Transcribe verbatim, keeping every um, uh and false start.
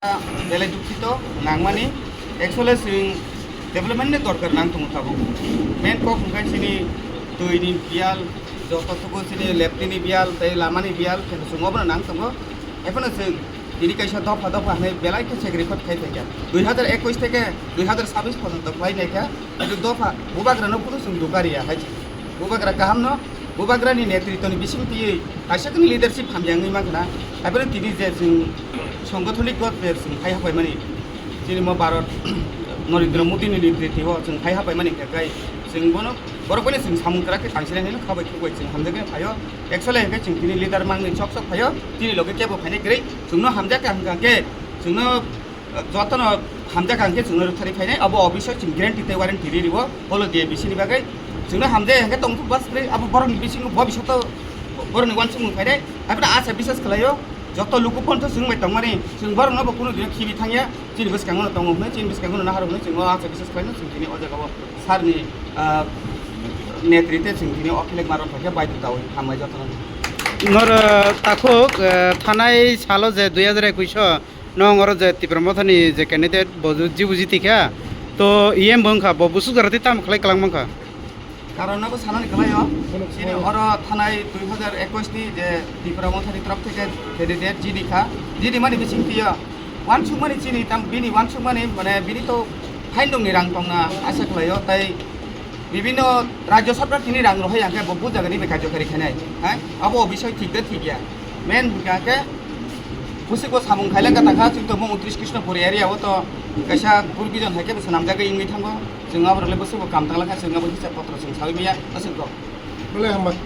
Belai dukhito nangmani, actually chwng development ni dorkar nang tongo tabuk. Main kok hwnkhe chini twi ni biyal, joto tuku chini lepti ni biyal tei lama ni biyal khe chwng obono nang tongo. Ephano chwng tini kaisa dopha dopha hwnwi belai khe sacrifice khai phaikha. Dui hazar ekush theke dui hazar sabis porjonto khlai naikha. Kintu dopha bubagrano kunu chwng dukariya hai. Bubagra kahamno, bubagrani netritwni bising twiwi kaisa kini leadership hamya wngwi mankha na. Haibano tini je chwng songgothonic god je chwng hai hapaimani, chini mo Bharat Narendra Modi ni netritwo chwng hai hapaimani khe kai chwng bono borok bai chwng samung kwrak khe tangsinai hwnwi khabai khukbai chwng hamjakhe phaio. Actually hwnkhe chwng tini leader mangni sok sok phaio, tini loge kebo phainai kwrwi chwngno hamjakhe hwnkha khe chwngno jotono hamjakha hwnkhe chwngno rwktharwi phainai, abo office o chwng guarantee tei warranty ri riwo, holo D A B C ni bagwi chwngno hamjaya hwnkhe tongthok bas kwrwi, abo borokni bisingo bobishoto borokni uansukmung phainai, aboni asa bisas khlaio, joto luku pontho chwng bai tongmani, chwng borokno bo kunu dino khibi thangya, chini bwskango no tongo hwnwi, chini bwskango no nahar hwnwi, chwng o asa bisas khlaino chwng tini o jagao sir ni, ah, netritwe chwng tini o khlek maron phaikhe baidhota wi hamlai jotono. Noro takhuk, eh, thanai salo je dui hazar ekush o Nwng oro je Tipra Mothani je candidate bo ju-, jibu jiti kha, to E M bo wngkha, bo busuk jora tei tamo khlai kwlang mankha? Karon no bo sanani kwlaio, chini oro thanai dui hazar ekush ni je Tipra Mothani torop theke candidate jidi kha, jidi mani bising twiyo. Wansukmani chini tam, bini wansukmani mane bini to phaindongni rang tongna asa kwlaio, tai bibhinno rajyo sarkar tini rang rohoi hwnkhe bo bu jagani bai karjokari khainai, hai? Abo o bisoi thik de thik ya. Main hwnkha khe bwswk bo samung khailangkha tangkha, chwng tongmo untris Krishnapur area o to kaisa group bijon hai khe bo swnamjagwi wngwi thango. Chwng aborokle bwswk bo kam tanglangkha, chwng abo hisab potro chwng saui manya, aswk kok. Belai hambai.